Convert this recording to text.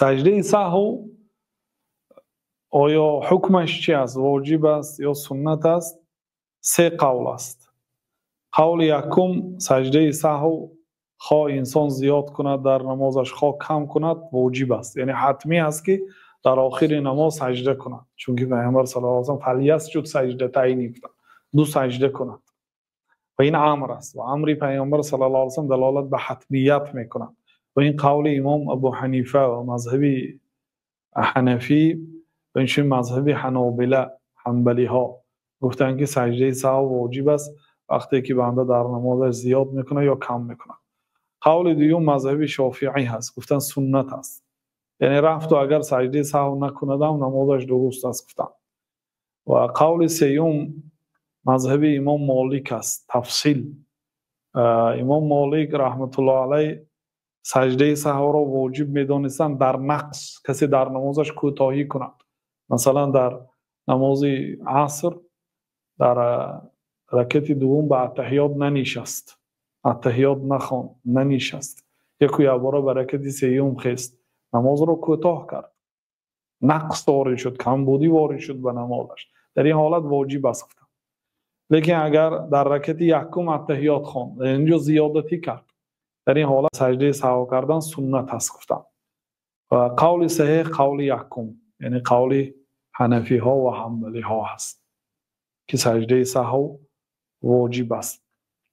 Саҷдаи саҳв оё ҳукмаш чи аст, воҷиб аст ё суннат аст? Се қавл аст. Қавли якум: саҷдаи саҳв хо инсон зиёд кунад дар намозаш, хо кам кунад, воҷиб аст, яъне ҳатмӣ аст, ки дар охири намоз саҷда кунад, чунки Пайғамбар саллаллоҳу алайҳи васаллам фалйасҷуд саҷдатайни гуфтанд, ду саҷда кунад, ва ин амр аст ва амри Пайғамбар саллаллоҳу алайҳи васаллам далолат ба ҳатмият мекунад. Ва ин қавли имом Абу Ҳанифа ва мазҳаби ҳанафӣ ва инчунин мазҳаби ҳанобила, ҳанбалиҳо гуфтанд, ки саҷдаи саҳв воҷиб аст, вақте ки банда дар намозаш зиёд мекунад ё кам мекунад. Қавли дуюм мазҳаби шофиӣ ҳаст, гуфтанд суннат аст, яъне рафту агар саҷдаи саҳв накунадам, намозаш дуруст аст, гуфтанд. Ва қавли сеюм мазҳаби имом Молик аст, тафсил. Имом Молик раҳматуллоҳ алайҳ саҷдаи саҳвро воҷиб медонистанд дар нақс, касе дар намозаш кӯтоҳӣ кунад, масалан дар намози аср дар ракати дуввум ба аттаҳиёт нанишаст, аттаҳиёт нахонд, нанишаст, яку якбора ба ракати сеюм хест, намозро кӯтоҳ кард, нақс ворид шуд, камбудӣ ворид шуд ба намозаш, дар ин ҳолат воҷиб аст, гуфтанд. Лекин агар дар ракати якум аттаҳиёт хонд, инҷо зиёдатӣ кард, дар ин ҳолат саҷдаи саҳв кардан суннат аст, гуфтанд. Ва қавли саҳеҳ қавли якум, яъне қавли ҳанафиҳо ва ҳанбалиҳо ҳаст, ки саҷдаи саҳв воҷиб аст.